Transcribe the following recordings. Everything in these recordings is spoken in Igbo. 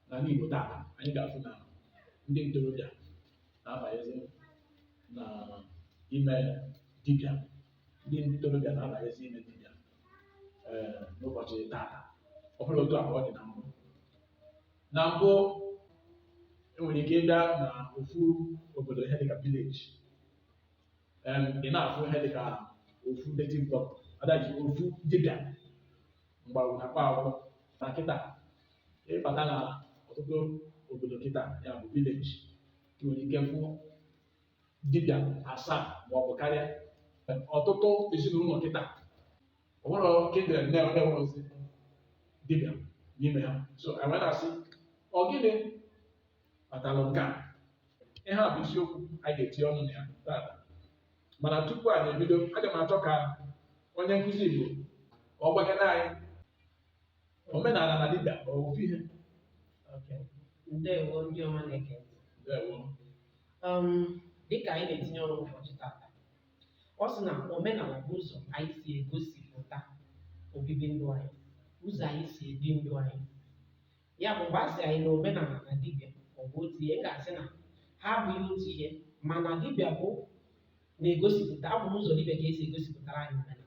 N'ala Igbo taata, anyị ga-afụ na ndị ntorobịa na-abanyezi na ime dibịa. Ndị ntorobịa na-abanyezi ime dibịa n'ụbọchị taata. Ọ bụrụ otu a ka ọ dị na mbụ. Na mbụ, enwere ike ịbịa na ofu obodo, ihe dịka village, ị na-afụ ihe dịka ofu native doctor, adaji ofu dibịa mgbọrọgwụ na mkpa akwụkwọ. Na kịta, ịbata na ọtụtụ obodo kịta, ya bụ village, ị nwere ike fụ dibịa asaa ma ọ bụ karịa. Ọtụtụ ezinụlọ kịta, ọ bụrụ kindred na-enwerozi dibịa n'ime ha. So anyị wee na-asị, ọ gịnị kpatara nke a? Ihe a bụ isiokwu anyị ga-etinye ọnụ na ya taata. Mana tupu anyị ebido, aga m achọ ka onye nkụzi Igbo ka ọ gwagana anyị, omenala na dibịa ọ ofu ihe? Okay. Ndewo, ndị ọma na-ege ntị. Ndewo. Dịka anyị na-etinye ọnụ ụbọchị tata, ọ sị na omenala bụ ụzọ anyị si egosipụta obibi ndụ anyị, ụzọ anyị si ebi ndụ anyị. Ya bụ, mgbe a sị anyị na omenala na dibịa ọ bụ otu ihe, m ga-asị na ha abụghị otu ihe, mana dibịa bụ na-egosipụta, abụ n'ụzọ dibịa ka esi egosipụtara anyị omenala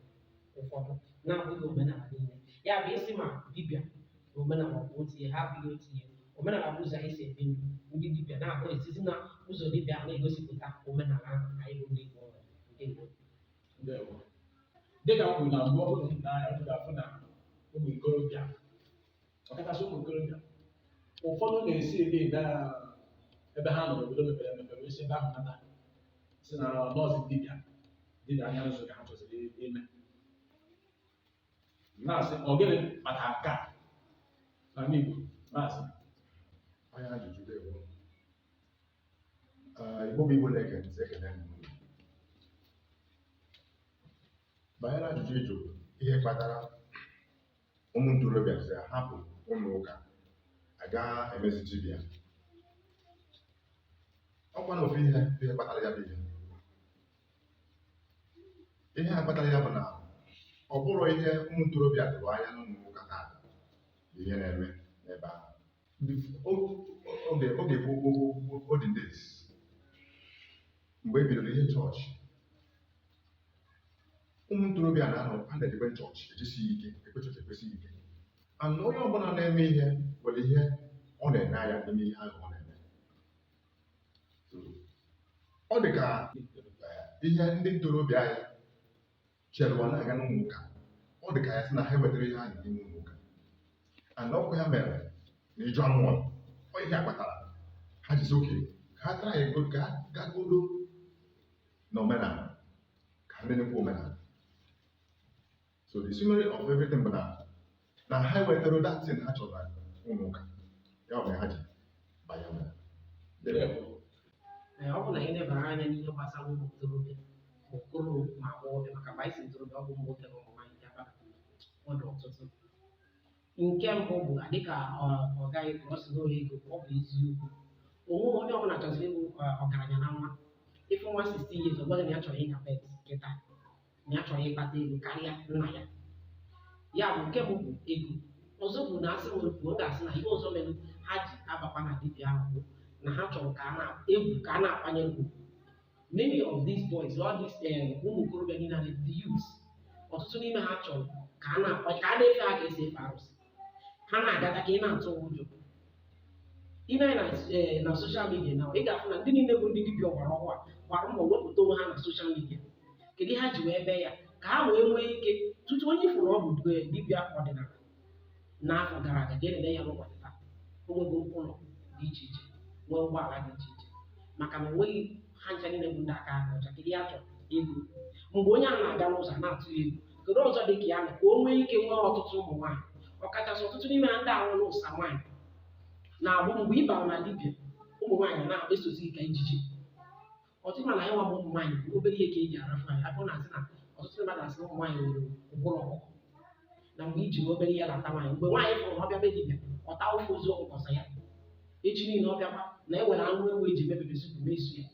ụfọdụ na-abụghị omenala niile. Ya bụ, isi ma dibịa na omenala ọ bụ otu ihe, ha abụghị otu ihe. Omenala bụ ụzọ anyị si ebi ndụ. Ndị dibịa na-abụ esizi na ụzọ dibịa na-egosipụta omenala ahụ anyị bụ ndị Igbo nwere. Ndewo. Ndewo. Dịka m kwuru na mbụ, ọ bụrụ na anya unu ga-afụ na ụmụ ikorobịa, ọkachasị ụmụ ikorobịa ụfọdụ, na-esi ebe na ebe ha nọ n'obodo mepere emepe wee si ebe ahụ nata, si na nọọsụ dibịa dibịa anya nzu ka ha chọziri ime. Na-asị, ọ gịnị kpatara nke a n'ala Igbo, maazị? Onye ajụjụ, dewo. Igbo bụ Igbo na-ege ntị, ekele m unu. Banyere ajụjụ ị jụrụ, ihe kpatara ụmụ ntorobịa si ahapụ ụlọ ụka aga emezi dibịa, ọkwa na ofu ihe bụ ihe kpatara ya. Bụ ihe a kpatara ya bụ na ọ bụrụ ihe ụmụ ntorobịa tụrụ anya n'ụlọ ụka taata bụ ihe na-eme n'ebe ahụ. Oge gboo gboo gboo, olden days, mgbe e bidoro ihe chọọchị, ụmụ ntorobịa na-anọ, a na-ejekwe chọọchị, ejesighị ike ekwe chọọchị, ekwesịghị ike. And onye ọbụla na-eme ihe nwere ihe ọ na-ene anya n'ime ihe ahụ ọ na-eme. So, ọ dị ka ihe ndị ntorobịa anyị chere ụwa na-aga n'ụlọ ụka, ọ dị ka ya sị na ha ewetara ihe ahụ n'ime ụlọ ụka. And ọkụ ya mere na ịjụ anwụọ, ọ ihe a kpatara ha jizi oke ka ha tara ego ka ha gagodo na omenala, ka ha nenekwa omenala. So the summary of everything bụ na ha wetara that thing ha chọrọ na ụlọ ụka, ya mere ha ji banye omenala. Ndewo. Ee, ọ bụ na anyị lebara anya n'ihe gbasara ụmụ ntorobịa, ma okoro ma agbọghọbịa, maka mgbe anyị si ntorobịa, ọ bụ ụmụ nwoke na ụmụ nwaanyị dị abara, ọ dị ọtụtụ. Nke mbụ bụ dịka ọ gaghị ka ọ si n'ụlọ ego. Ọ bụ eziokwu, onwe onye ọbụla chọziri ịbụ ọgaranya na nwa. Ịfụ nwa 16 years, ọ gwaghị na ya chọrọ ịnya Benz kịta, na ya chọrọ ịkpata ego karịa nna ya. Ya bụ, nke mbụ bụ ego. Ọzọ bụ na asị nwere kwuo, ga-asị na ihe ọzọ mere ha ji abakwa na dibịa ahụ bụ na ha chọrọ ka a na-egwu, ka a na-akwanyere ugwu. Many of these boys, all these ụmụ okorobịa niile na the youths, ọtụtụ n'ime ha chọrọ ka a na-akwa, ka a na-efe ha ga-esi efe arụsị. Ha na-agata ka ị na-atụ ụjọ. Ị na na social media na ị ga-afụ na ndị niile bụ ndị dibịa ọgbara ọhụụ a gbara mbọ wepụta onwe ha na social media. Kedu ihe ha ji wee mee ya? Ka ha wee nwee ike tutu onye ifuru ọ bụ dibịa ọdịnala n'afọ gara aga ga-elele ya n'ụbọchị taa, o nwego ụlọ dị iche iche, nwee ụgbọala dị iche iche, maka na o nweghị ha ncha niile bụ ndị aka ha dị ọcha. Kedu ihe a chọrọ? Ego. Mgbe onye a na-aga n'ụzọ a na-atụ ya egwu, kedu ọzọ dị ka ya na ka o nwee ike nwee ọtụtụ ụmụ nwaanyị, ọkachasị ọtụtụ n'ime ha ndị ahụ n'ụsa nwaanyị na-abụ mgbe ị bara na dibịa, ụmụ nwaanyị na-esozi gị ka ijiji. Ọtụtụ mana anyị nwa bụ ụmụ nwaanyị bụ obere ihe ka eji arafu anyị. Abụ na-asị na ọtụtụ mmadụ asị na ụmụ nwaanyị nwere ụbụrụ ọkụkọ, na mgbe i jiri obere ihe lata nwaanyị, mgbe nwaanyị fụrụ na ọbịa be dibịa, ọ taa ofe ozu ọkụkọ sọ ya, echi niile ọ bịakwa na ewere anụ ewu eji eme pepper soup mesu ya.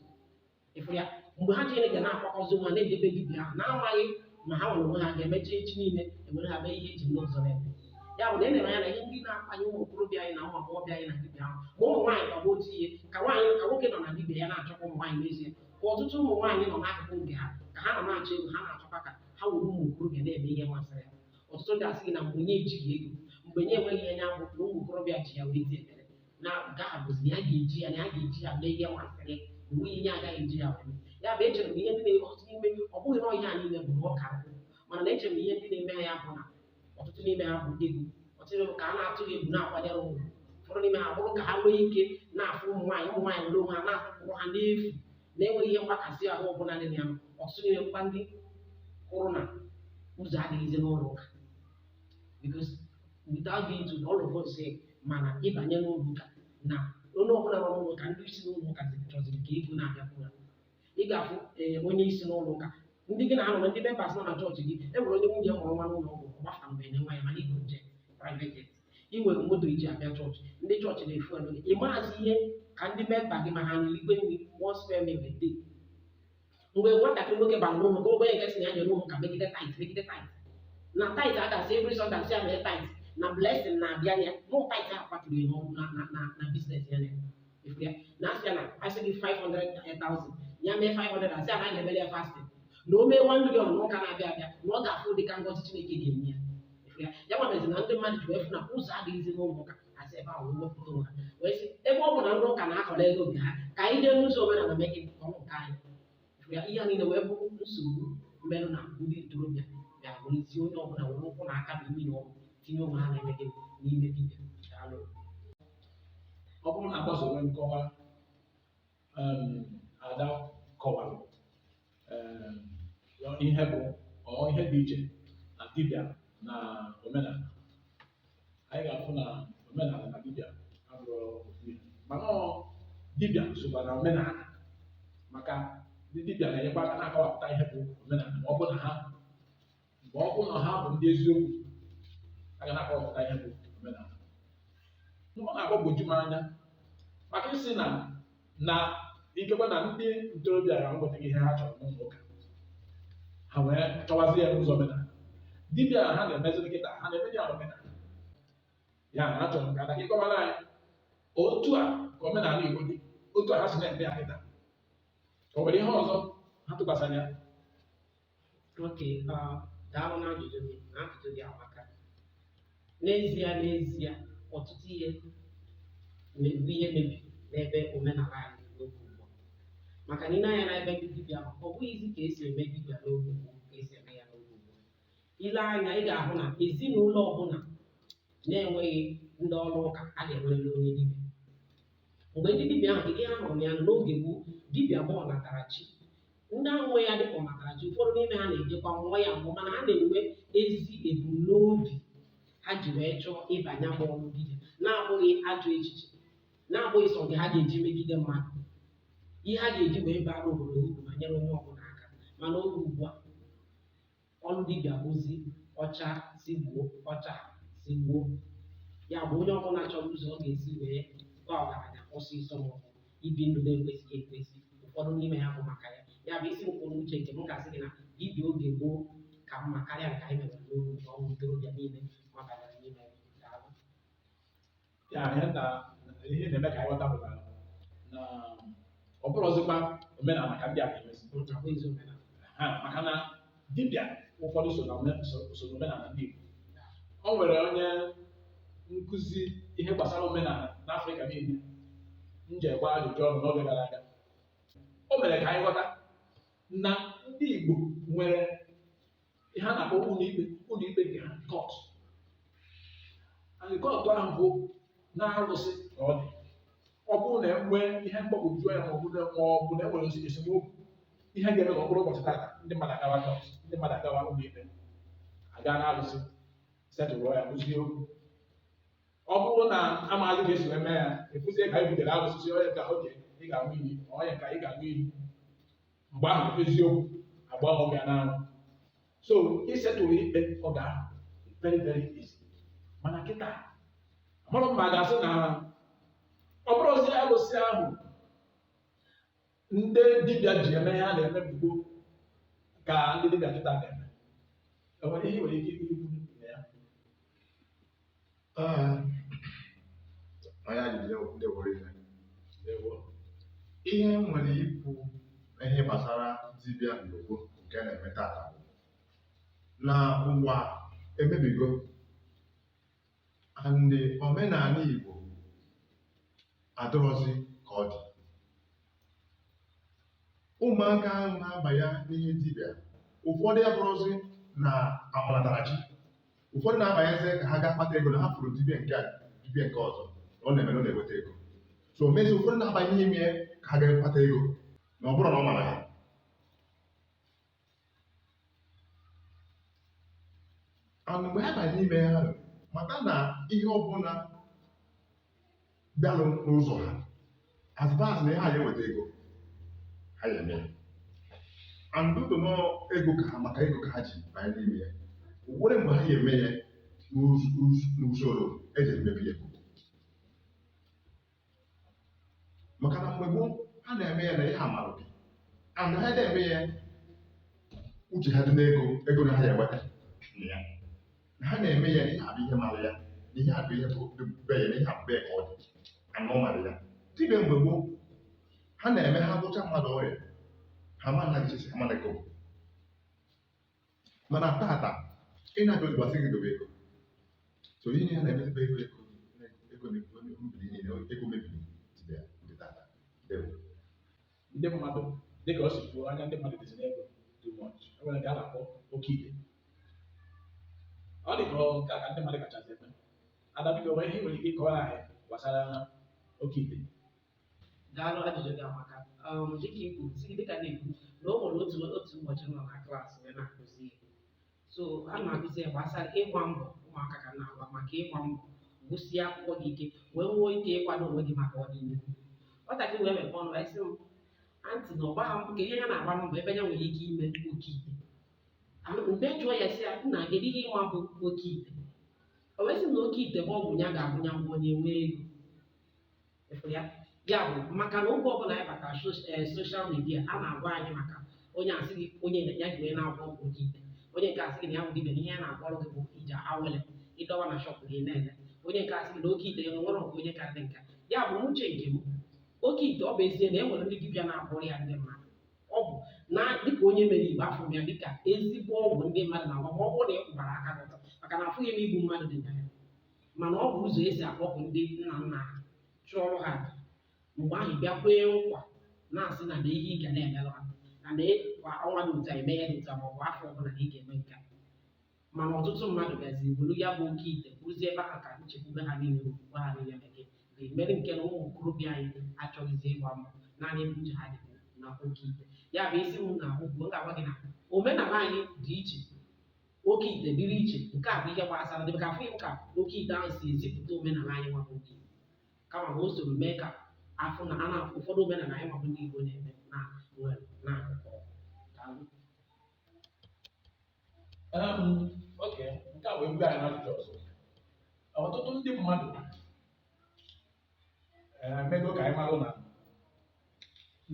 Ịfụ ya, mgbe ha ji ga na-akwakọzi onwe ha na-edebe dibịa ahụ, na-amaghị ma ha nwere onwe ha ga-emecha, echi niile ewere ha mee ihe eji ndị ọzọ na-eme. Ya bụ na elere anya na ihe ndị na-akpanye ụmụ okorobịa anyị na ụmụ agbọghọbịa anyị na dibịa ahụ, ma ụmụ nwaanyị ka bụ otu ihe, ka nwaanyị ka nwoke nọ na dibịa ya na-achọkwa ụmụ nwaanyị n'ezie, ka ọtụtụ ụmụ nwaanyị nọ n'akụkụ nke ha ka ha nọ na-achọ ego, ha na-achọkwa ka ha were ụmụ okorobịa na-eme ihe masịrị ha. Ọtụtụ ga-asị gị na mgbe nye ejighị ego, mgbe nye enweghị ihe nya bụ na ụmụ okorobịa ji ya wee ti ekpere na nke ahụ bụzi na ya ga-eji ya na ya ga-eji ya mee ihe masịrị ya, onweghị ihe agaghị eji ya wee mee. Ya bụ, echere m ihe ndị na ọtụtụ n'ime, ọ bụghị na ihe a niile bụ na ọ ka bụ, mana na echere m ihe ndị na-eme ya bụ na ọtụtụ n'ime ha bụ ego. Ọtụtụ n'ime ka a na-atụ ha egwu na-akwanyere ugwu, ụfọdụ n'ime ha bụrụ ka ha nwee ike na-afụ ụmụ nwaanyị, ụmụ nwaanyị were onwe ha na-atụpụrụ ha n'efu na-enweghị ihe mgbakasị ahụ ọbụla dị na ya. Ọtụtụ n'ime kwa ndị hụrụ na ụzọ adịghịzi n'ụlọ ụka, because without going to all of us say, mana ịbanye n'ụlọ ụka na onye ọbụla nọ n'ụlọ ụka, ndị isi n'ụlọ ụka chọziri ka ego na-abịakwuru ha. Ị ga-afụ ee onye isi n'ụlọ ụka, ndị gị na ha nọ na ndị members nọ na chọọchị gị, e nwere onye nwunye mụrụ nwa n'ụlọ ọgwụ, ọ gbafta mgbe na nwa ya, mana igo jet, private jet, ị nwere moto iji abịa chọọchị, ndị chọọchị na-efu elu gị. Ị maazị ihe ka ndị member gị ma ha na-erikwe nri one square meal a day. Mgbe nwatakịrị nwoke bara n'ụlọ ka ogbenye nke sị na ya nyere ụmụ ka megide tithe, megide tithe na tithe, a ga-asị every Sunday, asị ya mee tithe na blessing na-abịa ya mụ, tithe a kwaturu ya n'ọrụ na business ya na efu ya na asị ya na asị gị 500,000 ya mee 500, asị ya na a ga-emere ya fasting na o mee 1 million n'ụka na-abịa abịa na ọ ga-afụ dịka ngọzi Chineke ga-enye ya. Efu ya ya nwabezi na ndị mmadụ ji wee fụ na ụzọ adịghịzi n'ụlọ ụka, asị ebe ahụ wee wepụta onwe ha wee sị ebe ọ bụ na ndị ụka na-akọrọ ego nke ha, ka anyị jee n'ụzọ omenala mee gịnị, ọrụ nke anyị. Efu ya ihe a niile wee bụrụ nsogbu mmerụ na ndị ntorobịa bịa werezie onye ọbụla were ụkwụ na aka na imi na ọrụ tinye onwe ha na-eme gịnị n'ime dibịa. Daalụ. Ọ bụrụ na agbasowe nkọwa Ada kọwara ihe bụ ọ ihe dị iche na dibịa na omenala, anyị ga-afụ na omenala na dibịa abụrụ ofu ihe, mana ọ dibịa sokwa na omenala, maka ndị dibịa na-enyekwa aka na-akọwapụta ihe bụ omenala. Ma ọ bụ na ha bụ ndị eziokwu, a ga na-akọwapụta ihe bụ omenala. Ọ na-agbagwoju m anya maka isi na ikekwe na ndị ntorobịa ya nwetaghị ihe ha chọrọ n'ụlọ ụka, ha wee chọwazie ya n'ụzọ omenala. Dibịa ha na-emezi nkịta ha na-eme ya omenala ya na achọrọ m ka Ada gị kọwara anyị otu a ka omenala Igbo dị, otu a ha si na-eme ya kịta, o nwere ihe ọzọ ha tụkwasịrị ya? Okay, daalụ n'ajụjụ gị, na ajụjụ gị amaka. N'ezie, n'ezie, ọtụtụ ihe bụ ihe mebiri n'ebe omenala anyị dị n'oge ugbu a. Maka na ị na-anya n'ebe ndị dibịa nọ, ọ bụghịzi ka esi eme dibịa n'oge gboo ka esi eme ya n'oge ugbu a. Ile anya, ị ga-ahụ na ezinụlọ ọbụla na-enweghị ndị ọrụ ụka, a ga-enwerịrị onye dibịa. Mgbe ndị dibịa ahụ, ihe ha hụrụ ya n'oge gboo, dibịa bụ ọnatarachi. Ndị ahụ nwe ya dịka ọnatarachi, ụfọdụ n'ime ha na-ejekwa mụọ ya mbụ, mana ha na-enwe ezi ebumnobi ha ji wee chọọ ịbanye bụ ọrụ dibịa, na-abụghị ajọ echiche, na-abụghị sọ nke ha ga-eji megide mmadụ, ihe ha ga-eji wee bara obodo uru ma nyere onye ọbụla aka. Mana oge ugbu a, ọrụ dibịa bụzi ọcha sigbuo, ọcha sigbuo. Ya bụ, onye ọbụla chọrọ ụzọ ọ ga-esi wee baa ọgaranya ọsịsọ maọbụ ibi ndụ na-ekwesịghị ekwesị, ụfọdụ n'ime ha bụ maka ya. Ya bụ, isi nkwụ n'uche nke m ga-asị gị na dibịa oge gboo ka mma karịa nke anyị mere n'oge nke ọnwụ ntorobịa niile mabanyere n'ime ya. Daalụ. Ya ihe na ihe na-eme ka anyị ghọta bụ na ọ bụrụzikwa omenala ka ndị a na-emezi. Abụghịzi omenala. Ha maka na dibịa ụfọdụ so n'omenala ndị Igbo. O nwere onye nkụzi ihe gbasara omenala n'Afrịka niile m ji gba ajụjụ ọnụ n'oge gara aga. O mere ka anyị ghọta na ndị Igbo nwere ihe a na-akpọ ụlọ ikpe, ụlọ ikpe nke ha, court, and court ahụ bụ na-arụsị ka ọ dị. Ọ bụrụ na enwee ihe mgbagwoju anya ma ọ bụ na enwere esemokwu, ihe ga-eme ka ọ bụrụ ụbọchị tata ndị mmadụ agawa court, ndị mmadụ agawa ụlọ ikpe, aga na-arụsị setụrụ ya, kụzie okwu. Ọ bụrụ na amaghị ka esi wee mee ya, ekwuzie ka anyị butere arụsị, si onye ka oge ị ga-aṅụ iyi, onye ka ị ga-aṅụ iyi, mgbe ahụ eziokwu agba ọbịa n'anwụ. So isetụrụ ikpe ọ ga-ahụ very very easy. Mana kịta, amarụ m ma a ga-asị na ọ bụrụzi arụsị ahụ ndị dibịa ji eme ihe a na-eme mgbe gboo ka ndị dibịa kịta na-eme. Enwere ihe ị nwere ike ikwu na ya? Ee, anyị ajụjụ ndị were ihe. Ndewo. Ihe m nwere ikwu na ihe gbasara dibịa mgbe gboo nke a na-eme tata bụ na ụwa emebigo, and omenala Igbo adịrọzi ka ọ dị. Ụmụaka ahụ na-abanye n'ihe dibịa, ụfọdụ abụrụzi na amalatarachi, ụfọdụ na-abanyezi ka ha gaa kpata ego na ha fụrụ dibịa nke a, dibịa nke ọzọ na ọ na-eme na ọ na-eweta ego. So mezi ụfọdụ na-abanye n'ime ya ka ha gaa kpata ego na ọ bụrụ na ọ mara ha. And mgbe ha banye n'ime ya ahụ, mata na ihe ọbụla bịalụ n'ụzọ ha, as far as na ihe a ga-eweta ego, ha ya eme ya. And due to no ego ka ha, maka ego ka ha ji banye n'ime ya, nwere mgbe ha ya eme ya n'usoro eji emebi ya. Maka na mgbe gboo ha na-eme ya na ihe amara gị, and ha na-eme ya uche ha dị n'ego, ego na ha ya enweta na ya. Na ha na-eme ya na ihe abụ ihe mara ya, na ihe abụ ihe bụ be ya, na ihe abụ be ya ka ọ dị, and ọ mara ya. Dibịa mgbe gboo ha na-eme ha gwụcha mmadụ ọrịa, ha ma anaghị chesi, ha ma anaghị ọgwụ. Mana tata ị na-abịa ozugbo asị gị dobe ego. So ihe ya na-emezikwa ego, ego ego mebiri niile, ego mebiri dibịa ndị tata. Ndewo. Ndị mmadụ, dịka o si kwuo, anya ndị mmadụ dịzi n'ego too much. E nwere nke a na-akpọ oke ite. Ọ dị ka nke a ka ndị mmadụ kachasị eme. Ada, biko, nwere ihe ị nwere ike ịkọwara anyị gbasara oke ite? Daalụ, ajụjụ gị amaka. Dịka i kwuru, si dịka na-ekwu na o nwere otu ụbọchị m nọ na klaasị wee na-akụzi ihe. So a na-akụzi ya gbasara ịgba mbọ, ụmụaka ka m na-agwa maka ịgba mbọ, gụsie akwụkwọ gị ike wee nwee ike ịkwado onwe gị maka ọdịnihu. Nwatakịrị wee mepee ọnụ wee sị m, "Aunty, na ọgba mbọ ka ihe ya na-agba mbọ ebe ya nwere ike ime oke ite." Mgbe jụọ ya sị ya, "Nna, kedu ihe ịma bụ oke ite?" O wee sị m na oke ite bụ ọgwụ ya ga-abụ ya ngwa onye nwee ego. Ịfụrụ ya? Ya bụ maka na oge ọbụla anyị batara social media, a na-agwa anyị maka onye asị gị onye ya ji wee na-agwọ ọgwụ oke ite, onye nke asị gị na ya bụ dibịa, na ihe ya na-agwọrọ gị bụ ije awele ịdọwa na shop gị na-ele, onye nke asị gị na oke ite ya nwere nke onye karịrị nka ya. Bụ n'uche nke m, oke ite, ọ bụ ezie na e nwere ndị dibịa na-agwọrọ ya ndị mmadụ, ọ bụ na dịka onye mere Igbo, afọ m ya dịka ezigbo ọgwụ ndị mmadụ na-agwa, ma ọ bụrụ na ị kwụbara aka gị ọtọ, maka na afụghị m igbu mmadụ dị na ya, mana ọ bụ ụzọ esi akpọpụ ndị nna nna ha chụọrọ ha aja. Mgbe ahụ bịa kwee nkwa na-asị na na ihe ị ga na-emelụ ha na kwa ọnwa dị otu a, eme ihe dị otu a, ma ọ bụ afọ ọbụla na ị ga-eme nke a. Mana ọtụtụ mmadụ bịaziri buru ya bụ oke ite kwụzie ebe ahụ ka nchekwube ha niile na okwukwe ha niile bekee ga-emere, nke na ụmụ okorobịa anyị achọghịzi ịgba mbọ, naanị ebe uche ha dị bụ na oke ite. Ya bụ isi m na-ahụ bụ m ga-agwa gị na omenala anyị dị iche, oke ite dịrị iche. Nke a bụ ihe gbasara dị ka afụghị m ka oke ite ahụ si ezipụta omenala anyị nwabụ ndị Igbo, kama na o soro mee ka afụ na a na-afụ ụfọdụ omenala anyị nwabụ ndị Igbo na-eme na nwere na-akụkọ. Daalụ. Okay, nke a wee buga anyị n'ajụjụ ọzọ. Ọtụtụ ndị mmadụ emego ka anyị marụ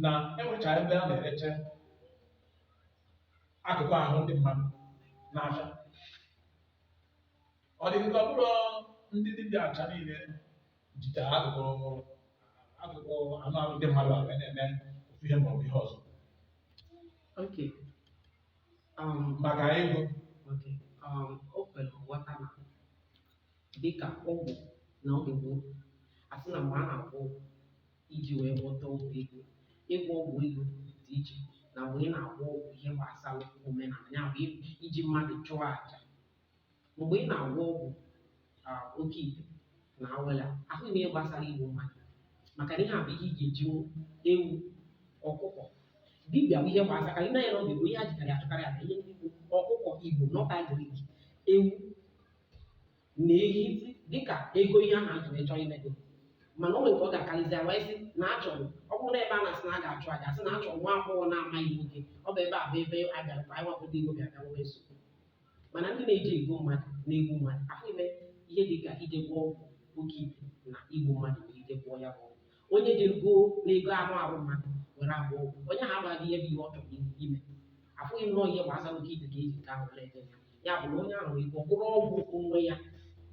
na enwecha ebe a na-ereche akụkụ ahụ ndị mmadụ n'afịa. Ọ dị ka ọ bụrụ ndị dibịa acha niile jite akụkụ anụ ahụ ndị mmadụ a wee na-eme ofu ihe maọbụ ihe ọzọ Okay. Maka ego. Okay. O kwere nghọta na dịka ọgwụ na oge gboo, asị na mgbe a na-agwọ ọgwụ iji wee gwọta ọgwụ ego, ịgwọ ọgwụ ego dị iche na mgbe ị na-agwọ ọgwụ ihe gbasara omenala, ya bụ iji mmadụ chụọ àjà. Mgbe ị na-agwọ ọgwụ oke ite na awele, ahụghị m ihe gbasara igbu mmadụ, maka na ihe a bụ ihe ị ga-eji ewu, ọkụkọ. Dibịa bụ ihe gbasara ka ị na-anya n'oge bụ ihe a jikarị achụkarị aja, ihe ndị bụ ọkụkọ Igbo, not agric, ewu na ehi, dịka ego ihe ahụ a chọrọ ịchọ ime gị. Mana o nwere nke ọ ga-akarịzi wee sị na achọrọ, ọ bụrụ na ebe a na-asị na a ga-achụ aja, asị na achọrọ nwa agbọghọ na-amaghị nwoke, ọ bụ ebe a bụ ebe a bịara ka anyị nwapụ ndị Igbo bịara bịa nwee nsogbu. Mana ndị na-eji ego mmadụ na-egbu mmadụ, afụghị m ihe dịka ije gwọọ ọgwụ oke ite na igbu mmadụ na ije gwọọ ya bụ ọgwụ. Onye jere goo n'ego anụ arụ mmadụ were agwọ ọgwụ, onye ahụ agbaghị ihe bụ ihe ọ chọrọ ime. Afụghị m nọọ ihe gbasara oke ite ka eji nke ahụ were eje ya. Ya bụ na onye ahụ nwere ike ọ bụrụ ọgwụ onwe ya.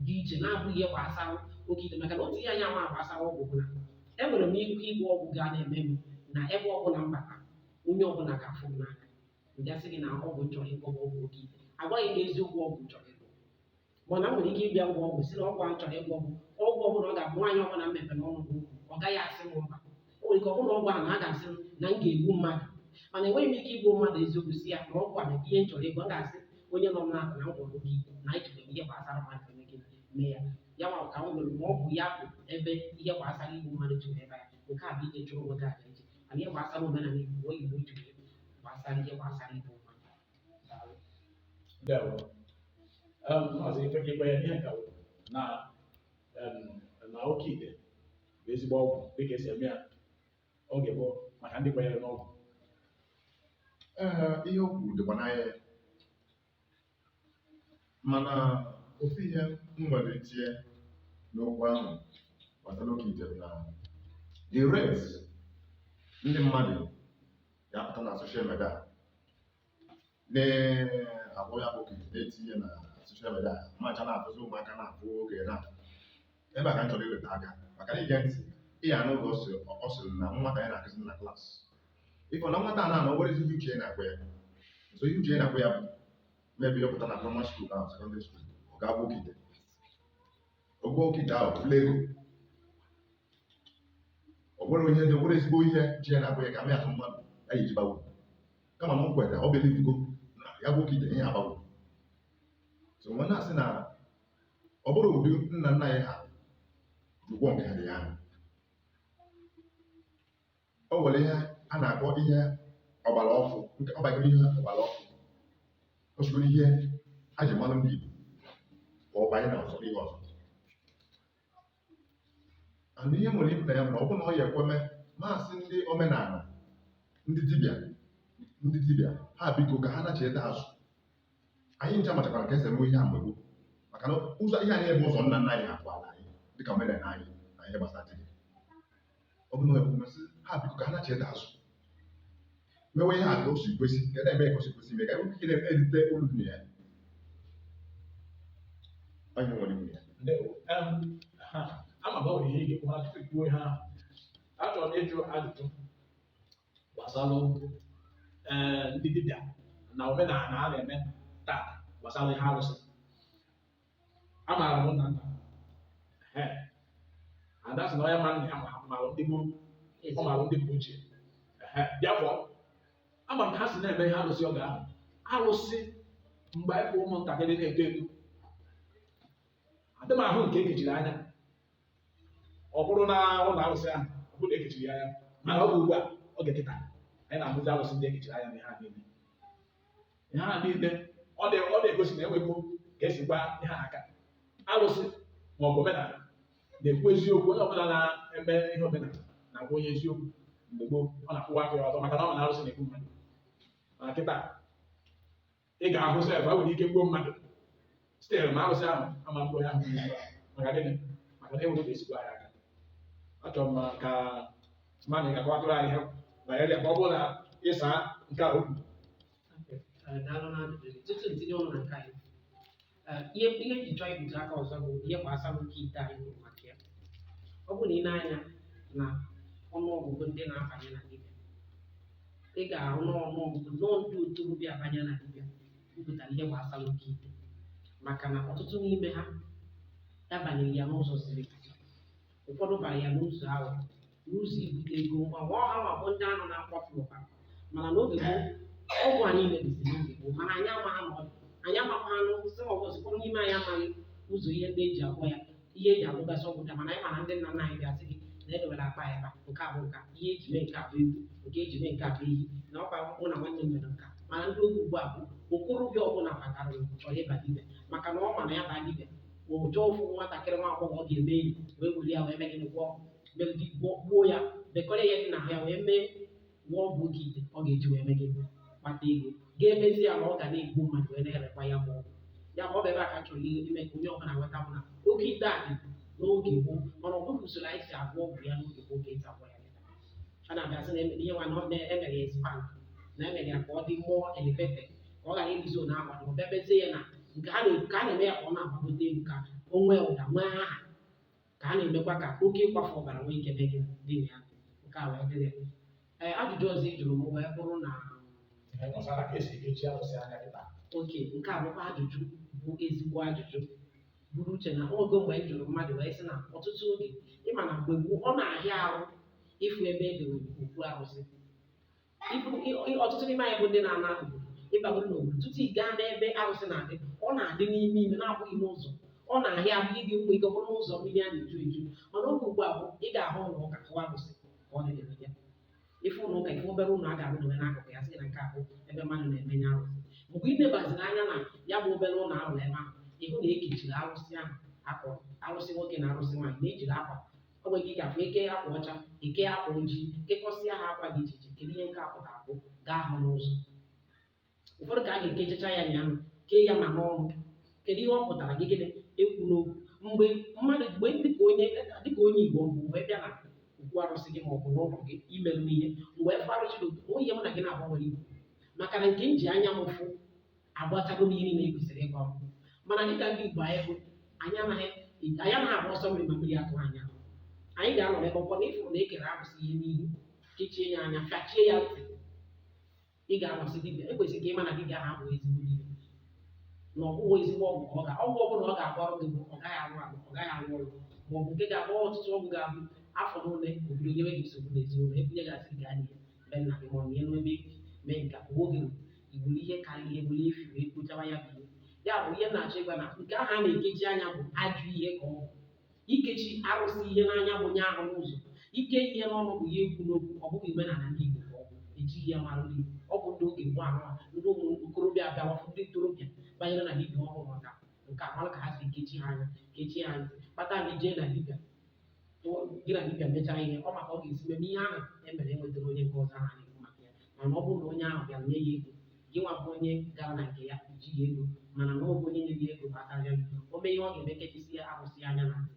Dị iche na-abụghị ihe gbasara oke ite, maka na otu ihe anyị ama gbasara ọgwụ bụ na enwere m ike ịgwọ ọgwụ ga na-eme m na ebe ọbụla m bata, onye ọbụla ga-afụ m n'anya. Ndị asị gị na ọgwụ m chọrọ ịgwọ bụ ọgwụ oke ite, agwaghị gị eziokwu ọgwụ m chọrọ ịgwọ, mana m nwere ike ịbịa ngwa ọgwụ si na ọgwụ a m chọrọ ịgwọ bụ ọgwụ ọbụla ọ ga-abụ nwaanyị ọbụla m mepere ọnụ bụ okwu, ọ gaghị asị m mba. O nwere ike ọ bụrụ na ọgwụ ahụ na a ga-asị m na m ga-egbu mmadụ, mana enweghị m ike igbu mmadụ eziokwu si ya na ọgwụ a na ihe m chọrọ ịgwọ. M ga-asị onye nọ m n'akụ na m gwọrọ oke ite na ejikwa m ihe gbasara mmadụ eme gịnị mee ya. Ya ma ka m nwere ma ọ bụ ya bụ ebe ihe gbasara igbu mmadụ juru ebe ya. Nke a bụ ije chụrụ onwe gị aja iche, mana ihe gbasara omenala Igbo, Igbo juru gbasara ihe gbasara igbu mmadụ. Daalụ. Ndewo. Maazị Ife, ikpe ya ihe nka bụ na na oke ite bụ ezigbo ọgwụ dịka esi eme ya oge gboo maka ndị kwenyere n'ọgwụ. Ee, ihe o kwuru dịkwa n'anya ya, mana ofu ihe m nwere itinye n'okwu ahụ gbasara oke ite bụ na the rate ndị mmadụ ga-apụta na social media na-agwọ ya bụ oke ite, na-etinye na social media, macha na-afụzi ụmụaka na-afụ oge na ebe a ka m chọrọ iweta aka, maka na ige ntị ị ya n'oge ọ sịrị na nwata ya na-akụzi na class, ịfọ na nwata a na-anọ nwere ihe uche ya na-agwa ya. So ihe uche ya na-agwa ya bụ maybe ọ pụta na primary school na secondary school, ọ ga-agwa oke ite, ogwo oke ite ahụ fụla ego. Ọ nwere ihe dị, nwere ezigbo ihe ji ya na-agwa ya ka mịatụ mmadụ ya ji gbawo, kama na ọ kweta, ọ believe na ya bụ oke ite ihe agbawo. So nwa na-asị na ọ bụrụ ụdị nna nna anyị ha ji ụgwọ nke ha dị ya, o nwere ihe a na-akpọ ihe ọgbara ọfụ, nke ọ banyere ihe ọgbara ọfụ, o soro ihe a ji malụ ndị Igbo ka ọ banye na ọzọ ihe ọzọ. And ihe nwere ikwu na ya bụ na ọ bụrụ na ọ ya ekweme, maasị ndị omenala, ndị dibịa ha, biko ka ha nacheta azụ. Anyị ncha machakwara ka esi eme ihe a mgbe gboo, maka na ụzọ ihe anyị bụ ụzọ nna nna anyị hapụala anyị dịka omenala anyị na ihe gbasara dibịa. Ọ bụ na ọ ekweme sị ha biko ka ha nacheta azụ, mewe ihe a ka o si kwesị, ka na-eme ka o si kwesị ime, ka enwe ike na-erite uru dị na ya. Onye nwere ikwu ya. Ndewo. Ha, ama m na ọ nwere ihe ị ga-ekwu, mana tupu ikwuo ihe ahụ, achọrọ m ịjụ ajụjụ gbasara ndị dibịa na omenala a na-eme tata gbasara ihe arụsị. Amaara m nna nna ada sị na onye ma nna ya ma maara ndị gboo, ọ maara ndị mgbe ochie. Ehe, bịafọ ama m ka ha si na-eme ihe arụsị oge ahụ. Arụsị mgbe anyị bụ ụmụntakịrị na-eto eto, adị m ahụ nke ekechiri anya. Ọ bụrụ na ụlọ arụsị ahụ, ọ bụrụ na ekechiri ya anya, mana ọ bụ ugbu a oge kịta anyị na-ahụzi arụsị ndị ekechiri anya na ihe a niile, ihe a niile ọ na-egosi na enwego ka esi gwa ihe a aka. Arụsị ma ọ bụ omenala na-ekwu eziokwu. Onye ọbụla na-eme ihe omenala na-agwa onye eziokwu. Mgbe gboo, ọ na-akwụwa aka ya ọtọ, maka na ọ ma na arụsị na-ekwu mmadụ. Mana kịta ị ga-ahụ sef, e nwere ike gbuo mmadụ still, ma arụsị ahụ ama mgbe onye ahụ gburu ya. Maka gịnị? Maka na enwere ka esi gwa ya aka. Achọrọ m ka mmadụ ga-akọwatụrụ anyị ihe banyere ya, ma ọ bụrụ na ịsa nke a okwu. Ee, daalụ n'ajụjụ gị. Tutu ntinye ọnụ na nke anyị, ihe nji chọọ ibute aka ọzọ bụ ihe gbasara oke ite anyị kwuru maka ya. Ọ bụrụ na ị na-anya na ọnụọgụgụ ndị na-abanye na dibịa, ị ga-ahụ n'ọnụọgụgụ nọọ ndị ntorobịa abanye na dibịa kwupụtara ihe gbasara oke ite, maka na ọtụtụ n'ime ha dabanyere ya n'ụzọ ziri ezi. Ụfọdụ bara ya n'ụzọ ahụ, n'ụzọ ibute ego ngwa ngwa. Ọ ha ma bụ ndị anụ na-akwafu ọbara. Mana n'oge gboo, ọgwụ a niile dịzi n'oge gboo, mana anyị amaghị na ọ dị. Anyị amakwa anụ sị ọgwụ ụfọdụ n'ime anyị amaghị ụzọ ihe ndị eji agwọ ya, ihe eji agwụgasị ọgwụ ndị a. Mana anyị ma na ndị nna nna anyị ga-asị gị na edowere akpa ya ebe a, nke a bụ nka ihe eji mee, nke a bụ ewu, nke eji mee nke a bụ ehi, na ọkwa mụ na nwanne m mere nka. Mana ndị oge ugbu a bụ okorobịa ọbụla batara chọrọ ịba dibịa, maka na ọ ma na ya baa dibịa, ụjọ ụfụ nwatakịrị nwa agbọghọ ọ ga-eme enyi wee were ya wee mee gịnị, gwọọ megide, gbuo ya, bekọrọ ya dị n'ahụ ya, wee mee gwọọ ọgwụ oke ite ọ ga-eji wee mee gịnị, kpata ego ga-emezi ya na ọ ga na-egbu mmadụ wee na-erekwa ya bụ ọgwụ ya. Bụ ọ bụ ebe a ka m chọrọ ime ka onye ọbụla ghọta bụ na oke ite a dị n'oge gboo, mana ọ bụghị usoro anyị si agwọ ọgwụ ya n'oge gboo ka esi agwọ ya kịta. A na-abịa sị na ihe nwa na emere ya expand, na emere ya ka ọ dị more elevated, ka ọ ghara ịdịzi one agba, na ọ bịa bezie ya na nke ha ka a na-eme ya ka ọ na-agbagote elu ka O nwee ụda, nwee aha, ka a na-emekwa ka oke ịkwafu ọbara nwee ike mee gịnị dị na ya. Nke a wee dịrị ya. Ee, ajụjụ ọzọ ị jụrụ m wee bụrụ na Ihe gbasara ka esi ekechi arụsị anya kịta. Oke, nke a bụkwa ajụjụ bụ ezigbo ajụjụ buru uche na oge mgbe m jụrụ mmadụ wee sị na ọtụtụ oge, ịma na mgbe gboo, ọ na-ahịa arụ ịfụ ebe e dewere okwu arụsị. Ọtụtụ n'ime anyị bụ ndị na-ana obodo, ịbagoro n'obodo, tutu ị gaa n'ebe arụsị na-adị, ọ na-adị n'ime ime, na-abụghị n'ụzọ. Ọ na-ahịa ahụ ịdị mgbe ike bụrụ n'ụzọ mmiri a na-eju eju. Mana oge ugbu a bụ ị ga-ahụ ụlọ ụka, hụ arụsị ka ọ dịdebe ya. Ịfụ ụlọ ụka, ịfụ obere ụlọ a ga-arụ dobe n'akụkụ ya, sị na nke a bụ ebe mmadụ na-emenye arụsị. Mgbe ị nebaziri anya na ya bụ obere ụlọ ahụ ebe ahụ, ịhụ na ekechiri arụsị ahụ akpọrọ arụsị nwoke na arụsị nwaanyị, na ejiri akwa. Ọ nwere ike ịgafe eke akwa ọcha, eke akwa ojii, kekọsịa ha akwa dị iche iche. Kedu ihe nke a pụtara? Bụ gaa hụ n'ụzọ ụfọdụ ka a ga-ekechacha ya nyaahụ, kee ya ma n'ọnụ. Kedu ihe ọ pụtara? Gị gịnị ekwu n'okwu mgbe mmadụ, mgbe dịka onye Igbo mbụ wee bịa na okwu arụsị gị ma ọ bụ n'ụlọ gị imerụ m ihe, mgbe fụ arụsị gị, onwe ihe mụ na gị na-agba nwere ikwu, maka na nke m ji anya m fụ agbachago m ihe niile e kwesịrị ịgwa m. Mana dịka ndị Igbo anyị bụ, anyị anaghị agba ọsọ mmiri ma mmiri atụ anya. Anyị ga-anọ n'ebe ọkpọ na ịfụrụ na ekere arụsị ihe n'ihu, kechie ya anya, fịachie ya ntị. Ị ga-anọsị dibịa, ekwesịrị ka ịma na dibịa ahụ abụghị ezigbo dibịa, na ọ bụghị ezigbo ọgwụ ka ọ ga ọgwụ ọbụla ọ ga-agbarụ gị bụ ọ gaghị arụ arụ, ọ gaghị arụ ọrụ, ma ọ bụ nke ga-agba ọtụtụ ọgwụ ga-abụ afọ n'ole obido nyewe gị nsogbu n'ezinụlọ, ebunye gị asị gaa n'ihe be nna gị, ma ọ nye n'ebe mee nke a oge igburu ihe karịrị ihe gburu efi wee kpochawa ya. Bụ ihe ya bụ ihe m na-achọ ịgwa na nke ahụ a na-ekechi anya bụ ajọ ihe ka ọ bụ. Ikechi arụsị ihe n'anya bụ nye ahụ n'ụzọ, ike ihe n'ọnụ bụ ihe ekwu n'okwu. Ọ bụghị omenala ndị Igbo ka ọ bụ, ejighị ya mara ndị Igbo. Ọ bụ ndị oge gboo ahụ, ndị ụmụ okorobịa abịawafụ, ndị ntorobịa banyere na dibịa ọhụrụ maka nke a mara ka ha si kechi ha anya, kechie ha ntị, kpata na ijee na dibịa gị na dibịa mechaa ihe ọ maka ọ ga-esi mee ihe ahụ e mere enwetara onye nke ọzọ ahụ a na-ekwu maka ya. Mana ọ bụrụ na onye ahụ bịara nye ya ego, gị nwa bụ onye gara na nke ya ijighị ego, mana na ọ bụ onye nye gị ego kpatara ya, o mee ihe ọ ga-eme, kechisi ya arụsị anya na ntị,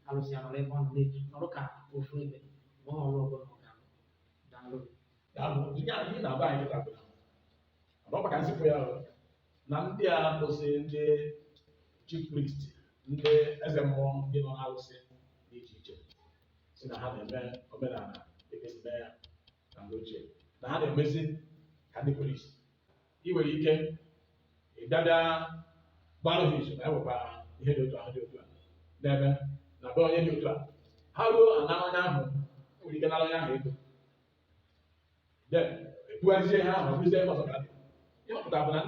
arụsị ya nọrọ ebe ọ nọ nọrọ ka ofu ebe ma ọ ọrụ ọbụla ọ ga-arụ. Daalụ. Daalụ. Ihe a ihe na-agba anyị kịta bụ na ọ maka nzipụ ya o, na ndị a bụzi ndị chief priest, ndị eze mmụọ, ndị nọ n'arụsị dị iche iche, si na ha na-eme omenala dịka esi mee ya na mgbe ochie, na ha na-emezi ka ndị polisi. Ị nwere ike ịbịa bịa gbara ha izu na ewekwa ihe dị otu ahụ dị otu a na-eme na be onye dị otu a. Ha ruo anara onye ahụ, nwere ike nara onye ahụ ego, then ebugharịzie ihe ahụ, ọ bụrụzie ihe ọzọ ka dị. Ihe ọ pụtara bụ na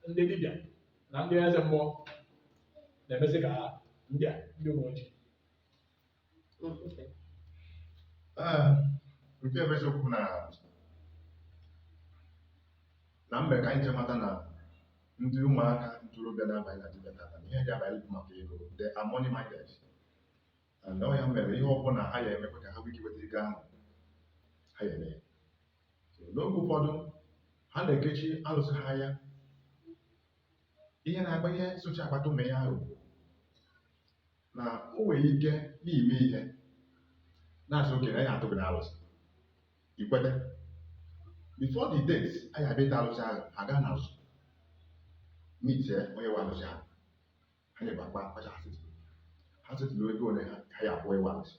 ndị dibịa na ndị eze mmụọ na-emezi ka ndị a ndị uwe ojii. Ee, nke bụ eziokwu na mbe ka anyị ji mata na ndị ụmụaka ntorobịa na-abanye na dibịa tata na ihe ji abanye bụ maka ego. They are money minded, and ọ ya mere ihe ọbụla ha ya emekwa ka ha nwee ike nweta ego ahụ, ha ya eme ya. So, n'oge ụfọdụ ha na-ekechi alụsị ha ya. Ihe na-akpa ihe socha akpata ụmụ ya ahụ bụ na o nwere ike n'ime ihe na-asị oke na ya atụghị na alụsị ikwete before the date anyị abịa ịta alụsị ahụ, ha gaa n'azụ meet onye nwe alụsị ahụ, ha nyebe akpa kpacha, ha setụlụ ego ole ha ya akwụ ịwa alụsị.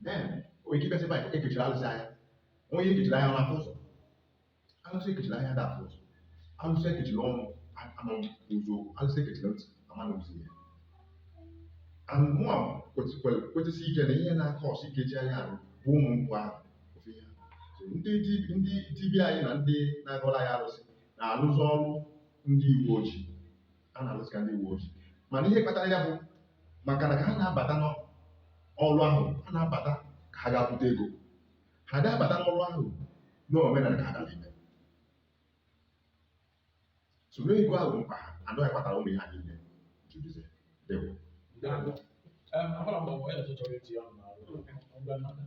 Then o nwere ike ịbịasị ebe ekechiri alụsị anya, onye ekechiri anya ọ na-afụ ụzọ? Alụsị ekechiri anya da afụ ụzọ. Alụsị ekechiri ọnụ amaghị ụzọ okwu. Alụsị ekechiri ntị amaghị ụzọ ihe. And mụa kwetesi ike na ihe na-aka ọsọ ikechi anya arụ bụ ụmụ nkwụ ahụ ofu ihe ahụ. So, ndị dibịa anyị na ndị na-agọrọ anyị arụsị na-arụzi ọrụ ndị uwe ojii, a na-arụzi ka ndị uwe ojii. Mana ihe kpatara ya bụ maka na ka ha na-abata n'ọrụ ahụ, ha na-abata ka ha ga-bute ego. Ha ga-abata n'ọrụ ahụ n'omenala ka ha gara ime soro ego ahụ bụ mkpa ha anọ ya kpatara ụmụ ihe ha niile juruzie. Ndewo. Daalụ. Amara m ma onye ọzọ chọrọ itinye ọnụ n'ọrụ. Ngwa mmadụ.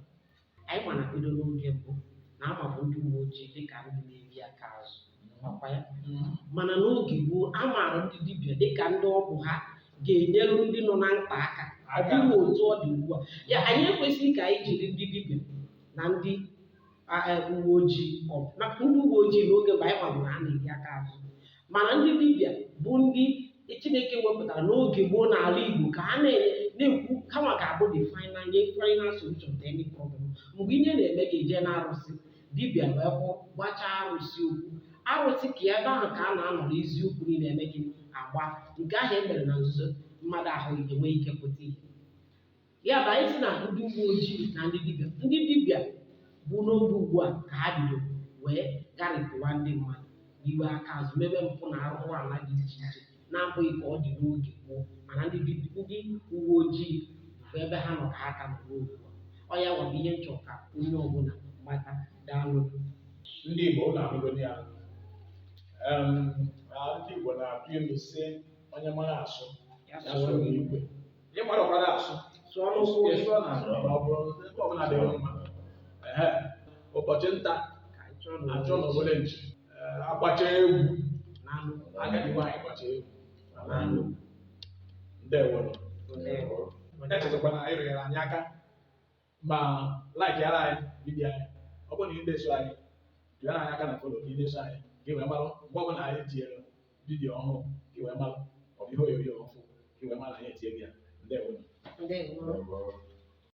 Anyị ma na bido n'oge mbụ na amabụ ndị uwe ojii dịka ndị na-eri aka azụ ọkwa ya, mana n'oge gboo a maara ndị dibịa dịka ndị ọ bụ ha ga-enyere ndị nọ na mkpa aka. Ọ bụghị otu ọ dị ugbu a. Ya anyị ekwesịghị ka anyị jiri ndị dibịa na ndị uwe ojii maka ndị uwe ojii n'oge mgbe anyị mabụ na ha na-eri aka azụ, mana ndị dibịa bụ ndị Chineke wepụtara n'oge gboo n'ala Igbo ka a na-ekwu kama ga-abụ the final nye final solution to any problem. Mgbe ihe na-eme gị jee na arụsị dibịa wee kwụ gbachaa arụsị okwu arụsị ka ebe ahụ ka a na-anọ n'eziokwu niile eme gị agba nke ahụ e mere na nzuzo mmadụ ahụghị enwe ike pụta ihe. Ya bụ anyị si na ndị uwe ojii na ndị dibịa bụ n'oge ugbu a ka ha bido wee garịpụwa ndị mmadụ iwe aka azụ mebe mpụ na arụrụ ala dị iche iche na-abụghị ka ọ dị n'oge gboo, mana ndị uwe ojii bụ ebe ha nọ ka ha ka nọ n'oge a. Ọ ya gwara ihe nchọ ka onye ọbụla mata. Daalụ. Ndị Igbo, ụlọ anụgoni ya. Na ndị Igbo na-atụ ilu sị onye mara asụ ya ya sụọ n'igwe, ị mara ọkwara asụ sụọ n'ụkwụ ị sụọ na ma ọ bụrụ ebe ọbụla dị mma. Ehe, ụbọchị nta ka anyị chọọ achọ na obere nchi. Ee, agbacha egwu n'anụ agadi nwaanyị gbacha egwu. N'anụ. Ndewo. Ndewo. Echezọkwana ịrụnyere anyị aka ma like-ara anyị video anyị. Ọ bụrụ na ị na-eso anyị, jụara anyị aka na follow ka ị na-eso anyị ka ị wee marụ mgbe ọbụla anyị tinyere video ọhụrụ, ka ị wee marụ, ọ bụ ihe onyonyo ọhụrụ, ka ị wee mara anyị etinye gị ya. Ndewo. Ndewo. Ndewo.